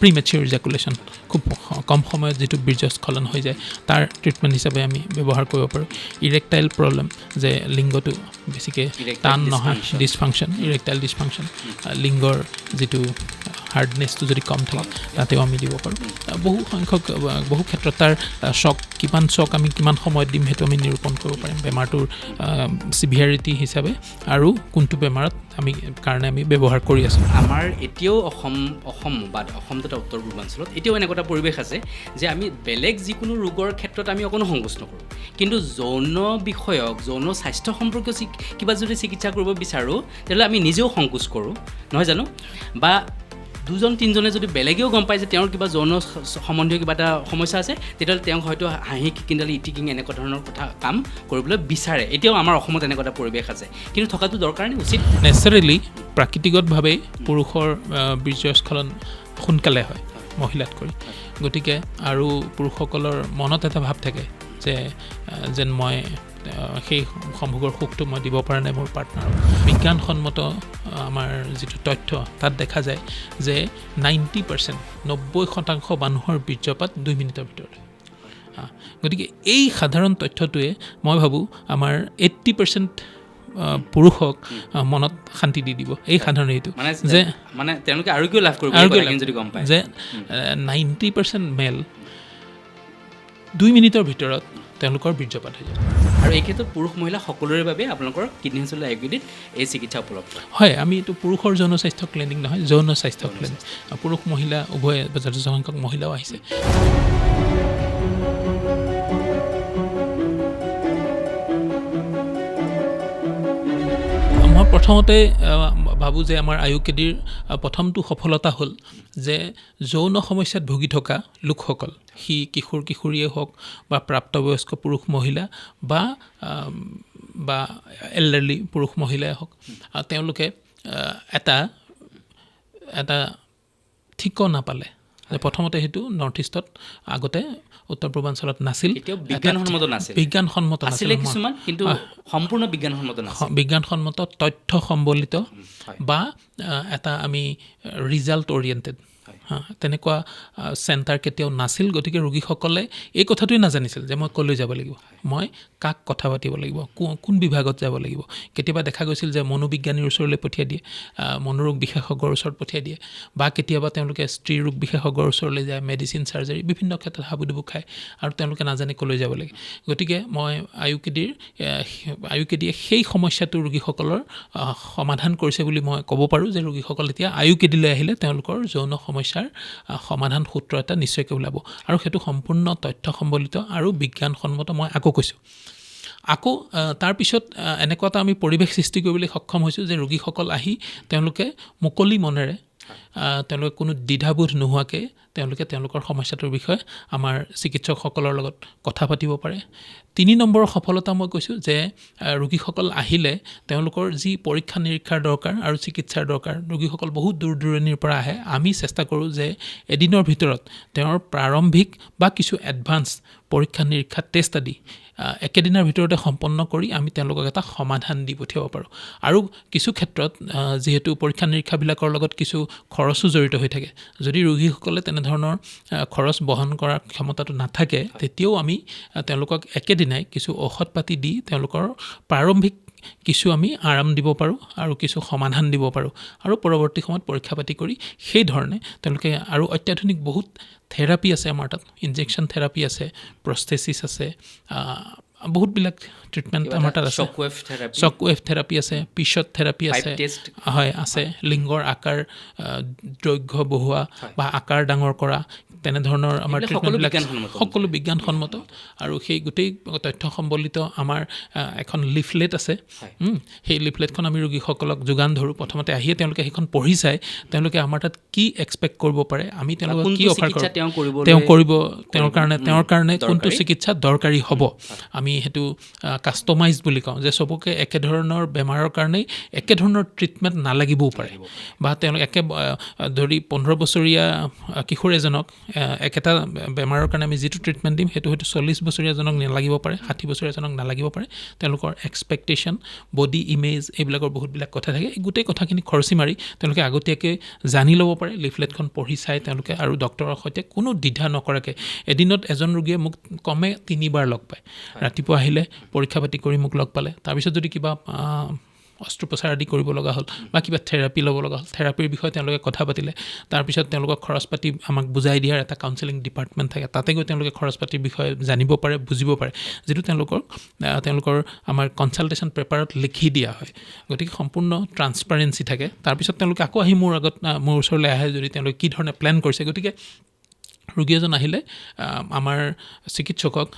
প্ৰিমেচিয়ৰ ইজাকুলেশ্যন, খুব কম সময়ত যিটো বীৰ্যস্খলন হৈ যায় তাৰ ট্ৰিটমেণ্ট হিচাপে আমি ব্যৱহাৰ কৰিব পাৰোঁ। ইৰেক্টাইল প্ৰব্লেম, যে লিংগটো বেছিকৈ টান নহয়, ডিছফাংশ্যন, ইৰেক্টাইল ডিছফাংশ্যন, লিংগৰ যিটো হাৰ্ডনেছটো যদি কম থাকে তাতেও আমি দিব পাৰোঁ। বহু সংখ্যক বহু ক্ষেত্ৰত তাৰ শ্বক, কিমান শ্বক আমি কিমান সময়ত দিম সেইটো আমি নিৰূপণ কৰিব পাৰিম বেমাৰটোৰ চিভিয়াৰিটি হিচাপে আৰু কোনটো বেমাৰত আমি কাৰণে আমি ব্যৱহাৰ কৰি আছোঁ। আমাৰ এতিয়াও অসম অসম বা অসম তথা উত্তৰ পূৰ্বাঞ্চলত এতিয়াও এনেকুৱা এটা পৰিৱেশ আছে যে আমি বেলেগ যিকোনো ৰোগৰ ক্ষেত্ৰত আমি অকণো সংকোচ নকৰোঁ, কিন্তু যৌন বিষয়ক, যৌন স্বাস্থ্য সম্পৰ্কীয় কিবা যদি চিকিৎসা কৰিব বিচাৰোঁ তেতিয়াহ'লে আমি নিজেও সংকোচ কৰোঁ, নহয় জানো? বা দুজন তিনিজনে যদি বেলেগেও গম পায় যে তেওঁৰ কিবা যৌন সম্বন্ধীয় কিবা এটা সমস্যা আছে, তেতিয়াহ'লে তেওঁক হয়তো হাঁহি কিণ্ডালি ইটিকিং এনেকুৱা ধৰণৰ কথা কাম কৰিবলৈ বিচাৰে। এতিয়াও আমাৰ অসমত এনেকুৱা এটা পৰিৱেশ আছে, কিন্তু থকাটো দৰকাৰ নে উচিত? নেচাৰেলি প্ৰাকৃতিকভাৱেই পুৰুষৰ বীৰ্যস্খলন সোনকালে হয় মহিলাতকৈ। গতিকে আৰু পুৰুষসকলৰ মনত এটা ভাৱ থাকে যে যেন মই সেই সম্ভোগৰ সুখটো মই দিব পৰা নাই মোৰ পাৰ্টনাৰক। বিজ্ঞানসন্মত আমাৰ যিটো তথ্য তাত দেখা যায় যে 90%, 90% মানুহৰ বীৰ্যপাত 2 মিনিটৰ ভিতৰত। গতিকে এই সাধাৰণ তথ্যটোৱে মই ভাবোঁ আমাৰ 80% পুৰুষক মনত শান্তি দি দিব। এই সাধাৰণ এইটো যে মানে তেওঁলোকে আৰোগ্য লাভ কৰিব যদি গম পায় যে 90% মেল 2 মিনিটৰ ভিতৰত তেওঁলোকৰ বীৰ্যপাত হৈ যায়। আৰু এই ক্ষেত্ৰত পুৰুষ মহিলা সকলোৰে বাবে আপোনালোকৰ কিডনী হস্পিটেল আয়ুৰ্বেদিত এই চিকিৎসা উপলব্ধ হয়। আমি এইটো পুৰুষৰ যৌন স্বাস্থ্য ক্লিনিক নহয়, যৌন স্বাস্থ্য ক্লিনিক। পুৰুষ মহিলা উভয়ে, যথেষ্ট সংখ্যক মহিলাও আহিছে। মই প্ৰথমতে ভাবোঁ যে আমাৰ আয়ুৰ্বেদিৰ প্ৰথমটো সফলতা হ'ল যে যৌন সমস্যাত ভুগি থকা লোকসকল, সি কিশোৰ কিশোৰীয়ে হওক বা প্ৰাপ্তবয়স্ক পুৰুষ মহিলা বা বা এল্ডাৰলি পুৰুষ মহিলাই হওক, তেওঁলোকে এটা এটা ঠিকনা পালে। প্ৰথমতে সেইটো নৰ্থ ইষ্টত আগতে উত্তৰ পূৰ্বাঞ্চলত নাছিল, বিজ্ঞানসন্মত নাছিল কিছুমান, কিন্তু সম্পূৰ্ণ বিজ্ঞানসন্মত নাছিল। বিজ্ঞানসন্মত তথ্য সম্বলিত বা এটা আমি ৰিজাল্ট অৰিয়েণ্টেড তেনেকুৱা চেণ্টাৰ কেতিয়াও নাছিল। গতিকে ৰোগীসকলে এই কথাটোৱে নাজানিছিল যে মই ক'লৈ যাব লাগিব, মই কাক কথা পাতিব লাগিব, কোন বিভাগত যাব লাগিব। কেতিয়াবা দেখা গৈছিল যে মনোবিজ্ঞানীৰ ওচৰলৈ পঠিয়াই দিয়ে, মনোৰোগ বিশেষজ্ঞৰ ওচৰত পঠিয়াই দিয়ে, বা কেতিয়াবা তেওঁলোকে স্ত্ৰী ৰোগ বিশেষজ্ঞৰ ওচৰলৈ যায়, মেডিচিন, চাৰ্জাৰী বিভিন্ন ক্ষেত্ৰত হাবুডুবু খায় আৰু তেওঁলোকে নাজানে ক'লৈ যাব লাগে। গতিকে মই আয়ুৰ্বেদিয়ে সেই সমস্যাটো ৰোগীসকলৰ সমাধান কৰিছে বুলি মই ক'ব পাৰোঁ যে ৰোগীসকল এতিয়া আয়ুৰ্বেদিলৈ আহিলে তেওঁলোকৰ যৌন সমস্যাৰ সমাধান সূত্ৰ এটা নিশ্চয়কৈ ওলাব। আৰু সেইটো সম্পূৰ্ণ তথ্য সম্বলিত আৰু বিজ্ঞানসন্মত। মই আকৌ কৈছোঁ, আকৌ তাৰপিছত এনেকুৱা এটা আমি পৰিৱেশ সৃষ্টি কৰিবলৈ সক্ষম হৈছোঁ যে ৰোগীসকল আহি তেওঁলোকে মুকলি মনেৰে, তেওঁলোকে কোনো দ্বিধাবোধ নোহোৱাকৈ তেওঁলোকে তেওঁলোকৰ সমস্যাটোৰ বিষয়ে আমাৰ চিকিৎসকসকলৰ লগত কথা পাতিব পাৰে। 3 নম্বৰৰ সফলতা মই কৈছোঁ যে ৰোগীসকল আহিলে তেওঁলোকৰ যি পৰীক্ষা নিৰীক্ষাৰ দৰকাৰ আৰু চিকিৎসাৰ দৰকাৰ, ৰোগীসকল বহুত দূৰ দূৰণিৰ পৰা আহে, আমি চেষ্টা কৰোঁ যে এদিনৰ ভিতৰত তেওঁৰ প্ৰাৰম্ভিক বা কিছু এডভান্স পৰীক্ষা নিৰীক্ষা টেষ্ট আদি একেদিনাৰ ভিতৰতে সম্পন্ন কৰি আমি তেওঁলোকক এটা সমাধান দি পঠিয়াব পাৰোঁ। আৰু কিছু ক্ষেত্ৰত যিহেতু পৰীক্ষা নিৰীক্ষাবিলাকৰ লগত কিছু খৰচো জড়িত হৈ থাকে, যদি ৰোগীসকলে তেনেধৰণৰ খৰচ বহন কৰাৰ ক্ষমতাটো নাথাকে, তেতিয়াও আমি তেওঁলোকক একেদিনাই কিছু ঔষধ পাতি দি তেওঁলোকৰ প্ৰাৰম্ভিক কিছু আমি আৰাম দিব পাৰোঁ আৰু কিছু সমাধান দিব পাৰোঁ। আৰু পৰৱৰ্তী সময়ত পৰীক্ষা পাতি কৰি সেই ধৰণে তেওঁলোকে আৰু অত্যাধুনিক বহুত থেৰাপি আছে আমাৰ তাত, ইনজেকশ্যন থেৰাপি আছে, প্ৰস্থেচিছ আছে, বহুতবিলাক ট্ৰিটমেণ্ট আমাৰ তাত আছে, শ্বক ৱেভ থেৰাপি আছে, পিছত থেৰাপি আছে, হয় আছে, লিংগৰ আকাৰ দৈৰ্ঘ্য বঢ়োৱা বা আকাৰ ডাঙৰ কৰা তেনেধৰণৰ আমাৰ ট্ৰিটমেণ্টবিলাক সকলো বিজ্ঞানসন্মত। আৰু সেই গোটেই তথ্য সম্বলিত আমাৰ এখন লিফলেট আছে, সেই লিফলেটখন আমি ৰোগীসকলক যোগান ধৰোঁ। প্ৰথমতে আহিয়ে তেওঁলোকে সেইখন পঢ়ি চাই তেওঁলোকে আমাৰ তাত কি এক্সপেক্ট কৰিব পাৰে, আমি তেওঁলোকক কি অফাৰ কৰোঁ, তেওঁ কৰিব, তেওঁৰ কাৰণে কোনটো চিকিৎসা দৰকাৰী হ'ব, আমি সেইটো কাষ্টমাইজ বুলি কওঁ যে চবকে একেধৰণৰ বেমাৰৰ কাৰণেই একেধৰণৰ ট্ৰিটমেণ্ট নালাগিবও পাৰে, বা তেওঁলোক একে ধৰি 15 বছৰীয়া কিশোৰ এজনক একেটা বেমাৰৰ কাৰণে আমি যিটো ট্ৰিটমেণ্ট দিম সেইটো হয়তো 40 বছৰীয়াজনক নালাগিব পাৰে, 60 বছৰীয়াজনক নালাগিব পাৰে। তেওঁলোকৰ এক্সপেক্টেশ্যন, বডি ইমেজ, এইবিলাকৰ বহুতবিলাক কথা থাকে। এই গোটেই কথাখিনি খৰচি মাৰি তেওঁলোকে আগতীয়াকৈ জানি ল'ব পাৰে, লিফলেটখন পঢ়ি চাই তেওঁলোকে, আৰু ডক্টৰৰ সৈতে কোনো দ্বিধা নকৰাকৈ। এদিনত এজন ৰোগীয়ে মোক কমে 3বাৰ লগ পায়। ৰাতিপুৱা আহিলে পৰীক্ষা পাতি কৰি মোক লগ পালে, তাৰপিছত যদি কিবা অস্ত্ৰোপচাৰ আদি কৰিব লগা হ'ল বা কিবা থেৰাপি ল'ব লগা হ'ল, থেৰাপিৰ বিষয়ে তেওঁলোকে কথা পাতিলে। তাৰপিছত তেওঁলোকক খৰচ পাতি আমাক বুজাই দিয়াৰ এটা কাউন্সেলিং ডিপাৰ্টমেণ্ট থাকে, তাতে গৈ তেওঁলোকে খৰচ পাতিৰ বিষয়ে জানিব পাৰে, বুজিব পাৰে, যিটো তেওঁলোকৰ আমাৰ কনচালটেশ্যন পেপাৰত লিখি দিয়া হয়। গতিকে সম্পূৰ্ণ ট্ৰান্সপাৰেঞ্চি থাকে। তাৰপিছত তেওঁলোকে আকৌ আহি মোৰ আগত, মোৰ ওচৰলৈ আহে যদি তেওঁলোকে কি ধৰণে প্লেন কৰিছে। গতিকে ৰোগী এজন আহিলে আমাৰ চিকিৎসকক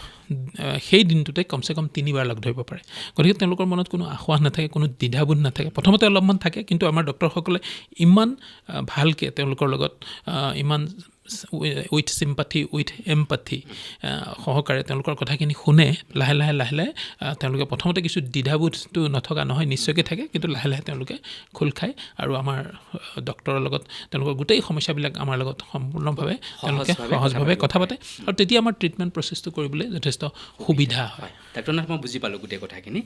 সেই দিনটোতে কমচে কম 3বাৰ লগ ধৰিব পাৰে। গতিকে তেওঁলোকৰ মনত কোনো আসোঁৱাহ নাথাকে, কোনো দ্বিধাবোধ নাথাকে। প্ৰথমতে অলপমান থাকে, কিন্তু আমাৰ ডক্টৰসকলে ইমান ভালকৈ তেওঁলোকৰ লগত ইমান উইথ চিম্পাথি, উইথ এম্পাথি সহকাৰে তেওঁলোকৰ কথাখিনি শুনে। লাহে লাহে লাহে লাহে তেওঁলোকে প্ৰথমতে কিছু দ্বিধাবোধটো নথকা নহয়, নিশ্চয়কৈ থাকে, কিন্তু লাহে লাহে তেওঁলোকে খোল খায় আৰু আমাৰ ডক্টৰৰ লগত তেওঁলোকৰ গোটেই সমস্যাবিলাক আমাৰ লগত সম্পূৰ্ণভাৱে তেওঁলোকে সহজভাৱে কথা পাতে, আৰু তেতিয়া আমাৰ ট্ৰিটমেণ্ট প্ৰচেছটো কৰিবলৈ যথেষ্ট সুবিধা হয়। ডাক্তৰ নাথ, মই বুজি পালোঁ গোটেই কথাখিনি,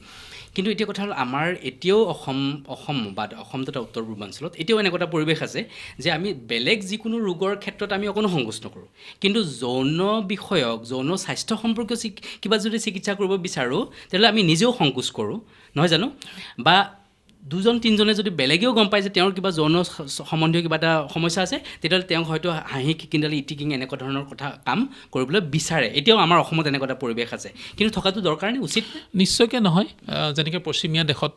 কিন্তু এতিয়া কথা হ'ল আমাৰ এতিয়াও অসম বা অসম তথা উত্তৰ পূৰ্বাঞ্চলত এতিয়াও এনেকুৱা এটা পৰিৱেশ আছে যে আমি বেলেগ যিকোনো ৰোগৰ ক্ষেত্ৰত আমি অকণো সংকোচ নকৰোঁ, কিন্তু যৌন বিষয়ক, যৌন স্বাস্থ্য সম্পৰ্কীয় কিবা যদি চিকিৎসা কৰিব বিচাৰোঁ তেতিয়াহ'লে আমি নিজেও সংকোচ কৰোঁ, নহয় জানো? বা 2জন 3জনে যদি বেলেগেও গম পায় যে তেওঁৰ কিবা যৌন সম্বন্ধীয় কিবা এটা সমস্যা আছে, তেতিয়াহ'লে তেওঁক হয়তো হাঁহি খিকিন্দালি ইটিকিং এনেকুৱা ধৰণৰ কথা কাম কৰিবলৈ বিচাৰে। এতিয়াও আমাৰ অসমত এনেকুৱা এটা পৰিৱেশ আছে, কিন্তু থকাটো দৰকাৰ নে, উচিত নে? নিশ্চয়কৈ নহয়। যেনেকৈ পশ্চিমীয়া দেশত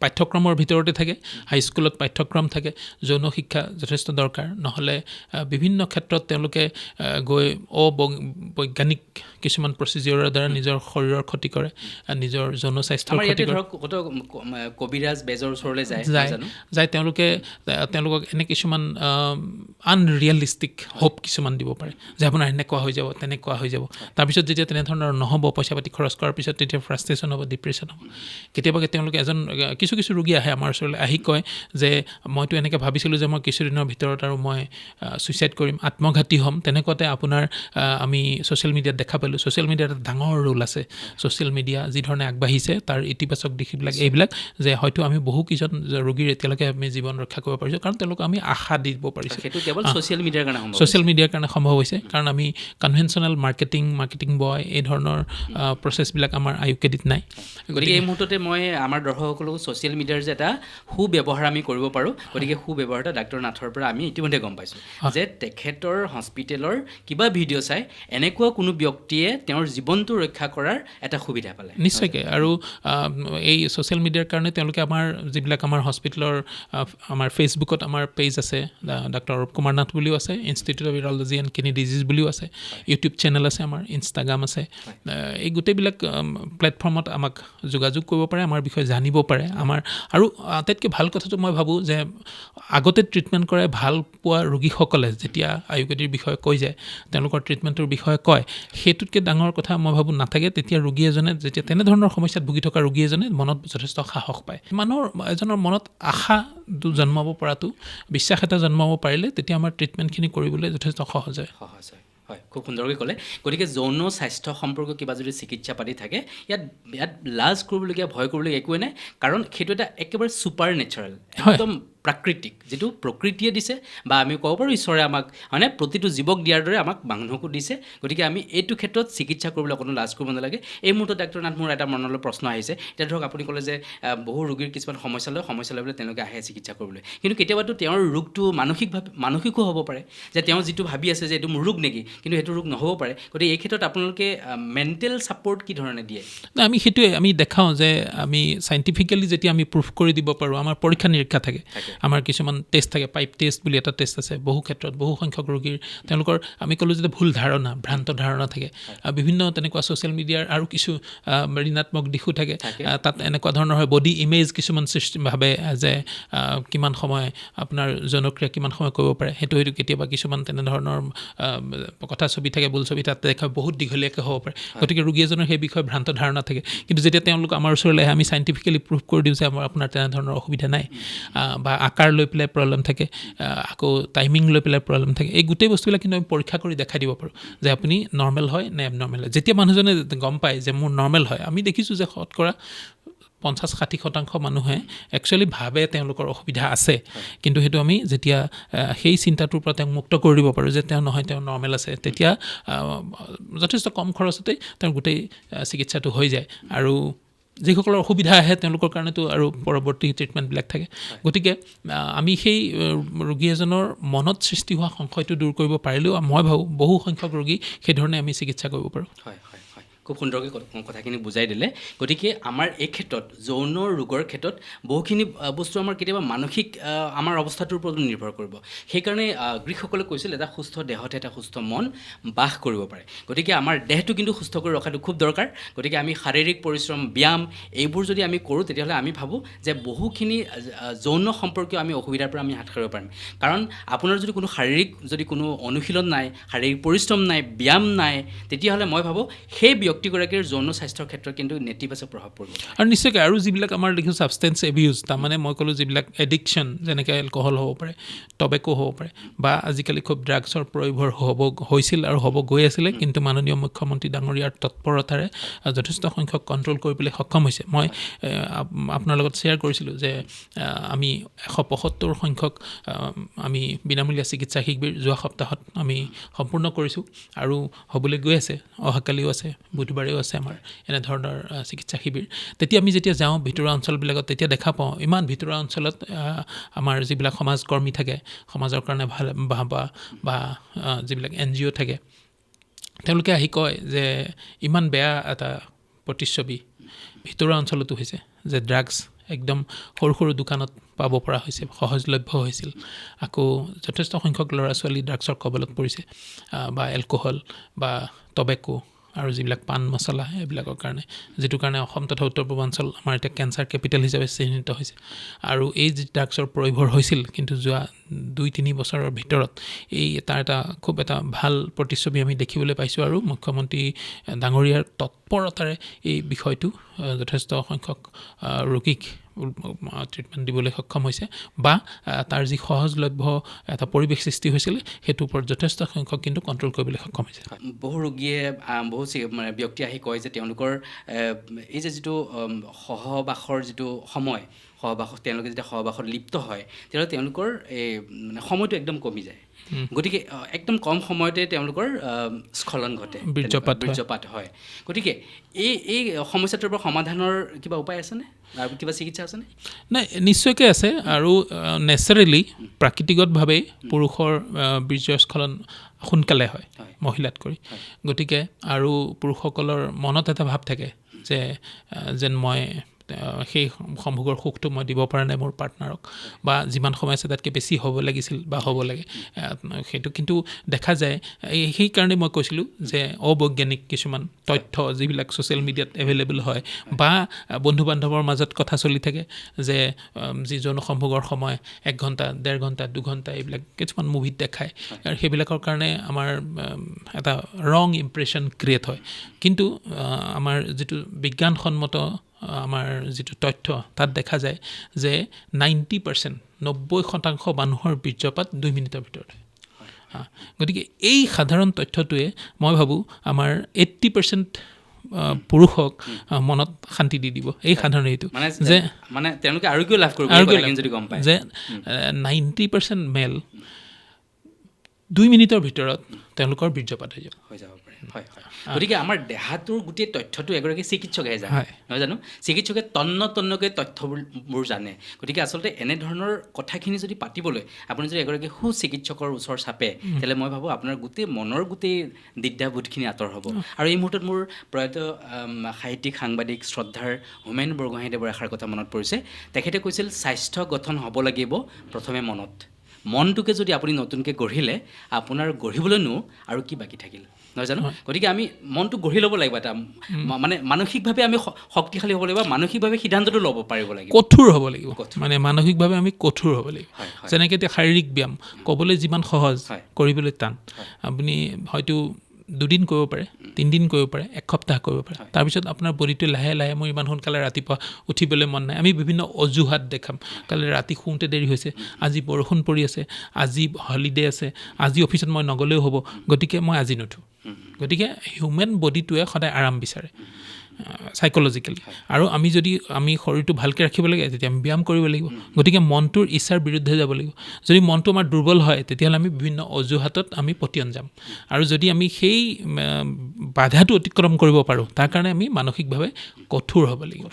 পাঠ্যক্ৰমৰ ভিতৰতে থাকে, হাইস্কুলত পাঠ্যক্ৰম থাকে, যৌন শিক্ষা যথেষ্ট দৰকাৰ। নহ'লে বিভিন্ন ক্ষেত্ৰত তেওঁলোকে গৈ অবৈজ্ঞানিক কিছুমান প্ৰচিজিয়ৰৰ দ্বাৰা নিজৰ শৰীৰৰ ক্ষতি কৰে, নিজৰ যৌন স্বাস্থ্যৰ ক্ষতি কৰে। ধৰক কবিৰাজ বেজৰ ওচৰলৈ যায় তেওঁলোকে, তেওঁলোকক এনে কিছুমান আনৰিয়েলিষ্টিক হোপ কিছুমান দিব পাৰে যে আপোনাৰ এনেকুৱা হৈ যাব, তেনেকুৱা হৈ যাব। তাৰপিছত যেতিয়া তেনেধৰণৰ নহ'ব, পইচা পাতি খৰচ কৰাৰ পিছত তেতিয়া ফ্ৰাষ্ট্ৰেশ্যন হ'ব, ডিপ্ৰেশ্যন হ'ব। কেতিয়াবা তেওঁলোকে এজন কিছু কিছু ৰোগী আহে আমাৰ ওচৰলৈ, আহি কয় যে মইতো এনেকৈ ভাবিছিলোঁ যে মই কিছুদিনৰ ভিতৰত আৰু মই ছুইচাইড কৰিম, আত্মঘাতী হ'ম। তেনেকুৱাতে আপোনাৰ আমি ছ'চিয়েল মিডিয়াত দেখা পালোঁ, ছ'চিয়েল মিডিয়াত এটা ডাঙৰ ৰোল আছে। ছ'চিয়েল মিডিয়া যি ধৰণে আগবাঢ়িছে তাৰ ইতিবাচক দিশবিলাক এইবিলাক যে হয়তো আমি বহুকেইজন ৰোগীৰ এতিয়ালৈকে আমি জীৱন ৰক্ষা কৰিব পাৰিছোঁ, কাৰণ তেওঁলোকক আমি আশা দিব পাৰিছোঁ। সেইটো কেৱল ছ'চিয়েল মিডিয়াৰ কাৰণে সম্ভৱ, ছ'চিয়েল মিডিয়াৰ কাৰণে সম্ভৱ হৈছে, কাৰণ আমি কনভেনশ্যনেল মাৰ্কেটিং বয় এই ধৰণৰ প্ৰচেছবিলাক আমাৰ আয়ুৰ্বেদিত নাই। গতিকে এই মুহূৰ্ততে মই আমাৰ দৰ্শকসকলকো ছ'চিয়েল মিডিয়াৰ যে এটা সুব্যৱহাৰ আমি কৰিব পাৰোঁ, গতিকে সুব্যৱহাৰ এটা ডাক্তৰ নাথৰ পৰা আমি ইতিমধ্যে গম পাইছোঁ যে তেখেতৰ হস্পিটেলৰ কিবা ভিডিঅ' চাই এনেকুৱা কোনো ব্যক্তিয়ে তেওঁৰ জীৱনটো ৰক্ষা কৰাৰ এটা সুবিধা পালে নিশ্চয়কৈ। আৰু এই ছ'চিয়েল মিডিয়াৰ কাৰণে তেওঁলোকে আমাৰ যিবিলাক আমাৰ হস্পিটেলৰ আমাৰ ফেচবুকত আমাৰ পেজ আছে, ডাক্তৰ অৰূপ কুমাৰ নাথ বুলিও আছে, institute of urology and kidney disease বুলিও আছে, ইউটিউব চেনেল আছে আমাৰ, ইনষ্টাগ্ৰাম আছে, এই গোটেইবিলাক প্লেটফৰ্মত আমাক যোগাযোগ কৰিব পাৰে, আমাৰ বিষয়ে জানিব পাৰে। আমাৰ আৰু আটাইতকৈ ভাল কথাটো মই ভাবোঁ যে আগতে ট্ৰিটমেণ্ট কৰাই ভাল পোৱা ৰোগীসকলে যেতিয়া আয়ুৰ্বেদিৰ বিষয়ে কৈ যায়, তেওঁলোকৰ ট্ৰিটমেণ্টৰ বিষয়ে কয়, সেইটোতকৈ ডাঙৰ কথা মই ভাবোঁ নাথাকে। তেতিয়া ৰোগী এজনে যেতিয়া তেনেধৰণৰ সমস্যাত ভুগি থকা ৰোগী এজনে মনত যথেষ্ট সাহস পায়। মানুহৰ এজনৰ মনত আশা জন্মাব পৰাটো, বিশ্বাস এটা জন্মাব পাৰিলে তেতিয়া আমাৰ ট্ৰিটমেণ্টখিনি কৰিবলৈ যথেষ্ট সহজ হয়। সহজ হয়, হয়, খুব সুন্দৰকৈ ক'লে। গতিকে যৌন স্বাস্থ্য সম্পৰ্কীয় কিবা যদি চিকিৎসা পাতি থাকে, ইয়াত লাজ কৰিবলগীয়া, ভয় কৰিবলগীয়া একোৱেই নাই, কাৰণ সেইটো এটা একেবাৰে ছুপাৰ নেচাৰেল, একদম প্ৰাকৃতিক, যিটো প্ৰকৃতিয়ে দিছে বা আমি ক'ব পাৰোঁ ঈশ্বৰে আমাক, মানে প্ৰতিটো জীৱক দিয়াৰ দৰে আমাক মানুহকো দিছে। গতিকে আমি এইটো ক্ষেত্ৰত চিকিৎসা কৰিবলৈ অকণো লাজ কৰিব নালাগে। এই মুহূৰ্তত ডাক্তৰ নাথ, মোৰ এটা মনলৈ প্ৰশ্ন আহিছে। এতিয়া ধৰক আপুনি ক'লে যে বহু ৰোগীৰ কিছুমান সমস্যা লৈ পেলাই তেওঁলোকে আহে চিকিৎসা কৰিবলৈ, কিন্তু কেতিয়াবাতো তেওঁৰ ৰোগটো মানসিকো হ'ব পাৰে, যে তেওঁ যিটো ভাবি আছে যে এইটো মোৰ ৰোগ নেকি, কিন্তু সেইটো ৰোগ নহ'ব পাৰে। গতিকে এই ক্ষেত্ৰত আপোনালোকে মেণ্টেল ছাপৰ্ট কি ধৰণে দিয়ে? নাই, আমি সেইটোৱে আমি দেখাওঁ যে আমি চাইণ্টিফিকেলি যেতিয়া আমি প্ৰুফ কৰি দিব পাৰোঁ, আমাৰ পৰীক্ষা নিৰীক্ষা থাকে, আমাৰ কিছুমান টেষ্ট থাকে, পাইপ টেষ্ট বুলি এটা টেষ্ট আছে। বহু ক্ষেত্ৰত বহু সংখ্যক ৰোগীৰ তেওঁলোকৰ আমি ক'লোঁ যে ভুল ধাৰণা, ভ্ৰান্ত ধাৰণা থাকে, বিভিন্ন তেনেকুৱা ছ'চিয়েল মিডিয়াৰ আৰু কিছু ঋণাত্মক দিশো থাকে। তাত এনেকুৱা ধৰণৰ হয়, বডি ইমেজ কিছুমান সৃষ্টি ভাবে যে কিমান সময় আপোনাৰ যৌনক্ৰিয়া কিমান সময় কৰিব পাৰে, সেইটো হয়তো কেতিয়াবা কিছুমান তেনেধৰণৰ কথা ছবি থাকে, ভুল ছবি তাত দেখা বহুত দীঘলীয়াকৈ হ'ব পাৰে। গতিকে ৰোগী এজনৰ সেই বিষয়ে ভ্ৰান্ত ধাৰণা থাকে, কিন্তু যেতিয়া তেওঁলোক আমাৰ ওচৰলৈ আহে আমি চাইণ্টিফিকেলি প্ৰুফ কৰি দিওঁ যে আমাৰ আপোনাৰ তেনেধৰণৰ অসুবিধা নাই, বা আকাৰ লৈ পেলাই প্ৰব্লেম থাকে, আকৌ টাইমিং লৈ পেলাই প্ৰব্লেম থাকে। এই গোটেই বস্তুবিলাক কিন্তু আমি পৰীক্ষা কৰি দেখাই দিব পাৰোঁ যে আপুনি নৰ্মেল হয় নে এবনৰ্মেল হয়। যেতিয়া মানুহজনে গম পায় যে মোৰ নৰ্মেল হয়, আমি দেখিছোঁ যে শতকৰা 50-60% মানুহে একচুৱেলি ভাবে তেওঁলোকৰ অসুবিধা আছে, কিন্তু সেইটো আমি যেতিয়া সেই চিন্তাটোৰ পৰা তেওঁক মুক্ত কৰি দিব পাৰোঁ যে তেওঁ নহয়, তেওঁ নৰ্মেল আছে, তেতিয়া যথেষ্ট কম খৰচতেই তেওঁৰ গোটেই চিকিৎসাটো হৈ যায়। আৰু যিসকলৰ অসুবিধা আহে তেওঁলোকৰ কাৰণেতো আৰু পৰৱৰ্তী ট্ৰিটমেণ্টবিলাক থাকে। গতিকে আমি সেই ৰোগী এজনৰ মনত সৃষ্টি হোৱা সংশয়টো দূৰ কৰিব পাৰিলেও মই ভাবোঁ বহু সংখ্যক ৰোগী সেইধৰণে আমি চিকিৎসা কৰিব পাৰোঁ। হয় হয় হয়, খুব সুন্দৰকৈ কথাখিনি বুজাই দিলে। গতিকে আমাৰ এই ক্ষেত্ৰত যৌন ৰোগৰ ক্ষেত্ৰত বহুখিনি বস্তু আমাৰ কেতিয়াবা মানসিক আমাৰ অৱস্থাটোৰ ওপৰতো নিৰ্ভৰ কৰিব। সেইকাৰণে গ্ৰীকসকলে কৈছিল এটা সুস্থ দেহত এটা সুস্থ মন বাস কৰিব পাৰে। গতিকে আমাৰ দেহটো কিন্তু সুস্থ কৰি ৰখাটো খুব দৰকাৰ। গতিকে আমি শাৰীৰিক পৰিশ্ৰম, ব্যায়াম এইবোৰ যদি আমি কৰোঁ, তেতিয়াহ'লে আমি ভাবোঁ যে বহুখিনি যৌন সম্পৰ্কীয় আমি অসুবিধাৰ পৰা আমি হাত সাৰিব পাৰিম। কাৰণ আপোনাৰ যদি কোনো শাৰীৰিক যদি কোনো অনুশীলন নাই, শাৰীৰিক পৰিশ্ৰম নাই, ব্যায়াম নাই, তেতিয়াহ'লে মই ভাবোঁ সেই ব্যক্তিগৰাকীৰ যৌন স্বাস্থ্যৰ ক্ষেত্ৰত কিন্তু নেতিবাচক প্ৰভাৱ পৰিব। আৰু নিশ্চয়কৈ আৰু যিবিলাক আমাৰ দেখিছোঁ ছাবষ্টেঞ্চ এবিউজ, তাৰমানে মই ক'লোঁ যিবিলাক এডিকশ্যন, যেনেকৈ এলকহল হ'ব পাৰে, টবেকো হ'ব পাৰে, বা আজিকালি খুব ড্ৰাগছৰ প্ৰয়োভৰ হ'ব হৈছিল আৰু হ'ব গৈ আছিলে, কিন্তু মাননীয় মুখ্যমন্ত্ৰী ডাঙৰীয়াৰ তৎপৰতাৰে যথেষ্ট সংখ্যক কণ্ট্ৰল কৰিবলৈ সক্ষম হৈছে। মই আপোনাৰ লগত শ্বেয়াৰ কৰিছিলোঁ যে আমি 175 সংখ্যক আমি বিনামূলীয়া চিকিৎসা শিবিৰ যোৱা সপ্তাহত আমি সম্পূৰ্ণ কৰিছোঁ আৰু হ'বলৈ গৈ আছে, অহাকালিও আছে, বুধবাৰেও আছে আমাৰ এনেধৰণৰ চিকিৎসা শিবিৰ। তেতিয়া আমি যেতিয়া যাওঁ ভিতৰুৱা অঞ্চলবিলাকত, তেতিয়া দেখা পাওঁ ইমান ভিতৰুৱা অঞ্চলত আমাৰ যিবিলাক সমাজকৰ্মী থাকে, সমাজৰ কাৰণে ভাল ভাবা বা যিবিলাক NGO থাকে, তেওঁলোকে আহি কয় যে ইমান বেয়া এটা প্ৰতিচ্ছবি ভিতৰুৱা অঞ্চলতো হৈছে যে ড্ৰাগছ একদম সৰু সৰু দোকানত পাব পৰা হৈছে, সহজলভ্য হৈছিল। আকৌ যথেষ্ট সংখ্যক ল'ৰা ছোৱালী ড্ৰাগছৰ কবলত পৰিছে, বা এলকহল বা টবেকো আৰু যিবিলাক পাণ মছলা এইবিলাকৰ কাৰণে, যিটো কাৰণে অসম তথা উত্তৰ পূৰ্বাঞ্চল আমাৰ এতিয়া কেঞ্চাৰ কেপিটেল হিচাপে চিহ্নিত হৈছে। আৰু এই যি ড্ৰাগছৰ প্ৰয়োভৰ হৈছিল, কিন্তু যোৱা 2-3 বছৰৰ ভিতৰত এই তাৰ এটা খুব এটা ভাল প্ৰতিচ্ছবি আমি দেখিবলৈ পাইছোঁ। আৰু মুখ্যমন্ত্ৰী ডাঙৰীয়াৰ তৎপৰতাৰে এই বিষয়টো যথেষ্ট সংখ্যক ৰোগীক ট্ৰিটমেণ্ট দিবলৈ সক্ষম হৈছে, বা তাৰ যি সহজলভ্য এটা পৰিৱেশ সৃষ্টি হৈছিলে সেইটোৰ ওপৰত যথেষ্ট সংখ্যক কিন্তু কণ্ট্ৰল কৰিবলৈ সক্ষম হৈছে। বহু ৰোগীয়ে, বহু মানে ব্যক্তি আহি কয় যে তেওঁলোকৰ এই যে যিটো সহবাসৰ যিটো সময়, সহবাস তেওঁলোকে যেতিয়া সহবাসত লিপ্ত হয় তেতিয়াহ'লে তেওঁলোকৰ এই মানে সময়টো একদম কমি যায়। গতিকে একদম কম সময়তে তেওঁলোকৰ স্খলন ঘটে, বীৰ্যপাত হয়। গতিকে এই এই সমস্যাটোৰ পৰা সমাধানৰ কিবা উপায় আছেনে, কিবা চিকিৎসা আছেনে? নাই, নিশ্চয়কৈ আছে। আৰু নেচাৰেলি প্ৰাকৃতিকভাৱেই পুৰুষৰ বীৰ্যস্খলন সোনকালে হয় মহিলাতকৈ। গতিকে আৰু পুৰুষসকলৰ মনত এটা ভাৱ থাকে যে যেন মই সেই সম্ভোগৰ সুখটো মই দিব পৰা নাই মোৰ পাৰ্টনাৰক, বা যিমান সময় আছে তাতকৈ বেছি হ'ব লাগিছিল বা হ'ব লাগে, সেইটো কিন্তু দেখা যায়। সেইকাৰণে মই কৈছিলোঁ যে অবৈজ্ঞানিক কিছুমান তথ্য যিবিলাক ছ'চিয়েল মিডিয়াত এভেইলেবল হয় বা বন্ধু বান্ধৱৰ মাজত কথা চলি থাকে যে যি যৌন সম্ভোগৰ সময় 1 ঘণ্টা, 1.5 ঘণ্টা, 2 ঘণ্টা, এইবিলাক কিছুমান মুভিত দেখায়, আৰু সেইবিলাকৰ কাৰণে আমাৰ এটা ৰং ইম্প্ৰেশ্যন ক্ৰিয়েট হয়। কিন্তু আমাৰ যিটো বিজ্ঞানসন্মত আমাৰ যিটো তথ্য, তাত দেখা যায় যে 90% 90% মানুহৰ বীৰ্যপাত 2 মিনিটৰ ভিতৰত হয়। গতিকে এই সাধাৰণ তথ্যটোৱে মই ভাবোঁ আমাৰ 80% পুৰুষক মনত শান্তি দি দিব। এই সাধাৰণ এইটো যে মানে তেওঁলোকে আৰোগ্য লাভ কৰিব যদি গম পায় যে 90% মেল 2 মিনিটৰ ভিতৰত তেওঁলোকৰ বীৰ্যপাত হৈ যাব পাৰে। হয় হয়। গতিকে আমাৰ দেহাটোৰ গোটেই তথ্যটো এগৰাকী চিকিৎসকেহে জানে, নহয় জানো? চিকিৎসকে তন্ন তন্নকৈ তথ্যবোৰ জানে। গতিকে আচলতে এনেধৰণৰ কথাখিনি যদি পাতিবলৈ আপুনি যদি এগৰাকী সুচিকিৎসকৰ ওচৰ চাপে, তেতিয়াহ'লে মই ভাবোঁ আপোনাৰ গোটেই মনৰ গোটেই দ্বিধাবোধখিনি আঁতৰ হ'ব। আৰু এই মুহূৰ্তত মোৰ প্ৰয়াত সাহিত্যিক, সাংবাদিক শ্ৰদ্ধাৰ হোমেন বৰগোহাঞিদেৱৰ এষাৰ কথা মনত পৰিছে। তেখেতে কৈছিল, স্বাস্থ্য গঠন হ'ব লাগিব প্ৰথমে মনত। মনটোকে যদি আপুনি নতুনকৈ গঢ়িলে, আপোনাৰ গঢ়িবলৈনো আৰু কি বাকী থাকিল, নহয় জানো? গতিকে আমি মনটো গঢ়ি ল'ব লাগিব, এটা মানে মানসিকভাৱে আমি শক্তিশালী হ'ব লাগিব, মানসিকভাৱে সিদ্ধান্তটো ল'ব পাৰিব লাগিব, কঠোৰ হ'ব লাগিব, মানে মানসিকভাৱে আমি কঠোৰ হ'ব লাগিব। যেনেকৈ এতিয়া শাৰীৰিক ব্যায়াম ক'বলৈ যিমান সহজ, কৰিবলৈ টান। আপুনি হয়তো দুদিন কৰিব পাৰে, তিনিদিন কৰিব পাৰে, এসপ্তাহ কৰিব পাৰে, তাৰপিছত আপোনাৰ বডিটোৱে লাহে লাহে মোৰ ইমান সোনকালে ৰাতিপুৱা উঠিবলৈ মন নাই, আমি বিভিন্ন অজুহাত দেখাম, কালি ৰাতি শুওঁতে দেৰি হৈছে, আজি বৰষুণ পৰি আছে, আজি হলিডে আছে, আজি অফিচত মই নগ'লেও হ'ব, গতিকে মই আজি নুঠোঁ। গতিকে হিউমেন বডিটোৱে সদায় আৰাম বিচাৰে চাইক'লজিকেলি। আৰু আমি যদি আমি শৰীৰটো ভালকৈ ৰাখিব লাগে তেতিয়া আমি ব্যায়াম কৰিব লাগিব। গতিকে মনটোৰ ইচ্ছাৰ বিৰুদ্ধে যাব লাগিব। যদি মনটো আমাৰ দুৰ্বল হয় তেতিয়াহ'লে আমি বিভিন্ন অজুহাতত আমি পতিয়ন যাম। আৰু যদি আমি সেই বাধাটো অতিক্ৰম কৰিব পাৰোঁ তাৰ কাৰণে আমি মানসিকভাৱে কঠোৰ হ'ব লাগিব।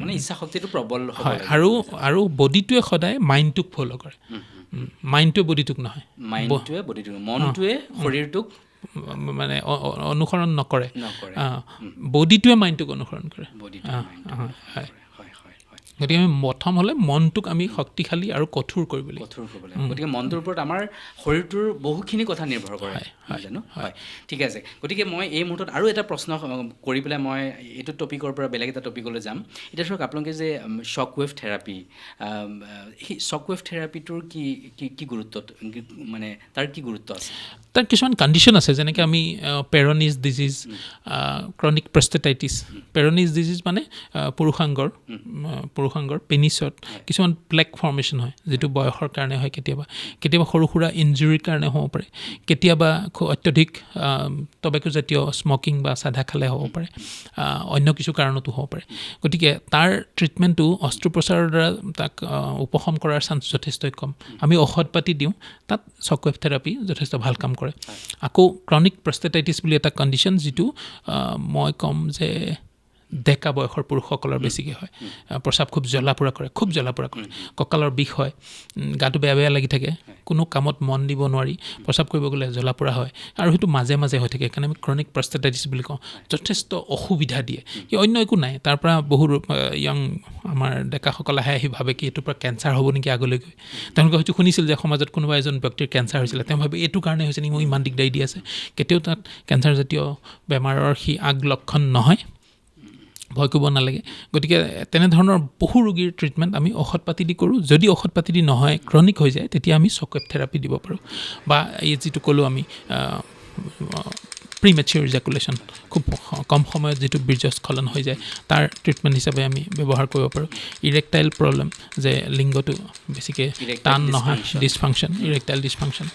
মানে ইচ্ছা শক্তিটো প্ৰবল হ'ব হয়। আৰু আৰু বডিটোৱে সদায় মাইণ্ডটোক ফ'ল' কৰে, মাইণ্ডটোৱে বডিটোক নহয়, মাইণ্ডটোৱে বডিটোক, মনটোৱে শৰীৰটোক মানে অনুসৰণ নকৰে, বডিটোৱে মাইণ্ডটোক অনুসৰণ কৰে। হয়। গতিকে আমি প্ৰথম হ'লে মনটোক আমি শক্তিশালী আৰু কঠোৰ কৰিব লাগিব। কঠোৰ কৰিব লাগিব। গতিকে মনটোৰ ওপৰত আমাৰ শৰীৰটোৰ বহুখিনি কথা নিৰ্ভৰ কৰে, জানো? হয়, ঠিক আছে। গতিকে মই এই মুহূৰ্তত আৰু এটা প্ৰশ্ন কৰি পেলাই মই এইটো টপিকৰ পৰা বেলেগ এটা টপিকলৈ যাম। এতিয়া ধৰক আপোনালোকে যে শ্বক ৱেভ থেৰাপি, সেই শ্বক ৱেভ থেৰাপিটোৰ কি কি কি গুৰুত্ব, মানে তাৰ কি গুৰুত্ব আছে? তাৰ কিছুমান কণ্ডিশ্যন আছে, যেনেকৈ আমি Peyronie's disease, chronic prostatitis. Peyronie's disease মানে পুৰুষাংগৰ পেনিছত কিছুমান ব্লেক ফৰ্মেশ্যন হয়, যিটো বয়সৰ কাৰণে হয়, কেতিয়াবা কেতিয়াবা সৰু সুৰা ইনজুৰিৰ কাৰণে হ'ব পাৰে, কেতিয়াবা খুব অত্যধিক টবেকোজাতীয় স্মকিং বা চাধা খালে হ'ব পাৰে, অন্য কিছু কাৰণতো হ'ব পাৰে। গতিকে তাৰ ট্ৰিটমেণ্টটো অস্ত্ৰোপচাৰৰ দ্বাৰা তাক উপশম কৰাৰ চান্স যথেষ্টই কম। আমি ঔষধ পাতি দিওঁ, তাত শ্বকৱেভ থেৰাপি যথেষ্ট ভাল কাম কৰে। আকৌ ক্ৰনিক প্ৰষ্টেটাইটিছ বুলি এটা কণ্ডিশ্যন, যিটো মই ক'ম যে ডেকা বয়সৰ পুৰুষসকলৰ বেছিকৈ হয়। প্ৰস্ৰাৱ খুব জ্বলা পোৰা কৰে, খুব জ্বলা পোৰা কৰে, কঁকালৰ বিষ হয়, গাটো বেয়া বেয়া লাগি থাকে, কোনো কামত মন দিব নোৱাৰি, প্ৰস্ৰাৱ কৰিব গ'লে জ্বলা পোৰা হয়, আৰু সেইটো মাজে মাজে হৈ থাকে। সেইকাৰণে আমি ক্ৰনিক প্ৰষ্টেটাইটিছ বুলি কওঁ। যথেষ্ট অসুবিধা দিয়ে, কি অন্য একো নাই। তাৰ পৰা বহু য়ং আমাৰ ডেকাসকল আহে, আহি ভাবে কি এইটোৰ পৰা কেঞ্চাৰ হ'ব নেকি আগলৈ গৈ। তেওঁলোকে হয়তো শুনিছিল যে সমাজত কোনোবা এজন ব্যক্তিৰ কেঞ্চাৰ হৈছিলে, তেওঁ ভাবে এইটো কাৰণে হৈছে নেকি, মোক ইমান দিগদাৰী দি আছে। কেতিয়াও তাত কেঞ্চাৰজাতীয় বেমাৰৰ সি আগ লক্ষণ নহয়, ভয় কৰিব নালাগে। গতিকে তেনেধৰণৰ বহু ৰোগীৰ ট্ৰিটমেণ্ট আমি ঔষধ পাতি দি কৰোঁ। যদি ঔষধ পাতি দি নহয়, ক্ৰনিক হৈ যায়, তেতিয়া আমি শ্বকৱেভ থেৰাপি দিব পাৰোঁ। বা এই যিটো ক'লোঁ আমি প্ৰিমেচিয়ৰ ইজাকুলেশ্যন, খুব কম সময়ত যিটো বীৰ্যস্খলন হৈ যায়, তাৰ ট্ৰিটমেণ্ট হিচাপে আমি ব্যৱহাৰ কৰিব পাৰোঁ। ইৰেক্টাইল প্ৰব্লেম, যে লিংগটো বেছিকৈ টান নহয়, ডিছফাংশ্যন, ইৰেক্টাইল ডিছফাংশ্যন,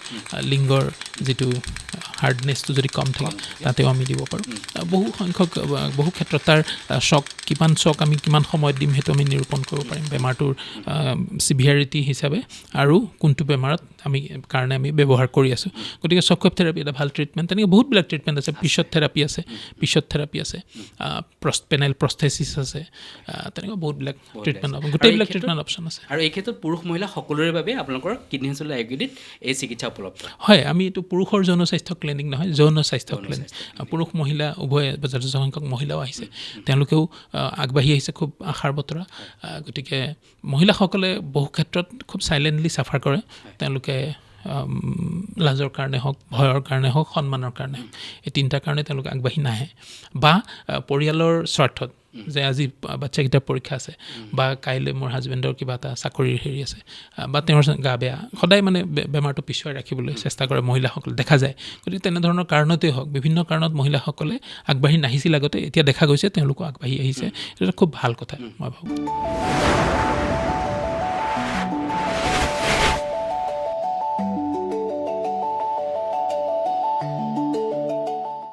লিংগৰ যিটো হাৰ্ডনেছটো যদি কম থাকে তাতেও আমি দিব পাৰোঁ। বহু সংখ্যক বহু ক্ষেত্ৰত তাৰ শ্বক, কিমান শ্বক আমি কিমান সময়ত দিম সেইটো আমি নিৰূপণ কৰিব পাৰিম বেমাৰটোৰ চিভিয়াৰিটি হিচাপে আৰু কোনটো বেমাৰত আমি কাৰণে আমি ব্যৱহাৰ কৰি আছোঁ। গতিকে শ্বকৱেভ থেৰাপি এটা ভাল ট্ৰিটমেণ্ট। তেনেকৈ বহুতবিলাক ট্ৰিটমেণ্ট আছে। পিছত থেৰাপি আছে, পিছত থেৰাপি আছে, পেনেল প্ৰস্থেচিছ আছে, তেনেকুৱা বহুতবিলাক ট্ৰিটমেণ্ট, গোটেইবিলাক ট্ৰিটমেণ্ট অপশ্যন আছে। আৰু এই ক্ষেত্ৰত পুৰুষ মহিলা সকলোৰে বাবে আপোনালোকৰ কিডনী হস্পিটেল আয়ুৰ্বেদিত এই চিকিৎসা উপলব্ধ হয়। আমি এইটো পুৰুষৰ যৌন স্বাস্থ্য ক্লিনিক নহয়, যৌন স্বাস্থ্য ক্লিনিক। পুৰুষ মহিলা উভয়ে, যথেষ্ট সংখ্যক মহিলাও আহিছে, তেওঁলোকেও আগবাঢ়ি আহিছে, খুব আশাৰ বতৰা। গতিকে মহিলাসকলে বহু ক্ষেত্ৰত খুব চাইলেণ্টলি চাফাৰ কৰে, তেওঁলোকে লাজৰ কাৰণে হওক, ভয়ৰ কাৰণে হওক, সন্মানৰ কাৰণে হওক, এই তিনিটাৰ কাৰণে তেওঁলোকে আগবাঢ়ি নাহে। বা পৰিয়ালৰ স্বাৰ্থত, যে আজি বাচ্ছাকেইটাৰ পৰীক্ষা আছে, বা কাইলৈ মোৰ হাজবেণ্ডৰ কিবা এটা চাকৰিৰ হেৰি আছে, বা তেওঁৰ গা বেয়া, সদায় মানে বেমাৰটো পিছুৱাই ৰাখিবলৈ চেষ্টা কৰে মহিলাসকলে, দেখা যায়। গতিকে তেনেধৰণৰ কাৰণতেই হওক, বিভিন্ন কাৰণত মহিলাসকলে আগবাঢ়ি নাহিছিল আগতে, এতিয়া দেখা গৈছে তেওঁলোকো আগবাঢ়ি আহিছে। এইটো এটা খুব ভাল কথা মই ভাবোঁ।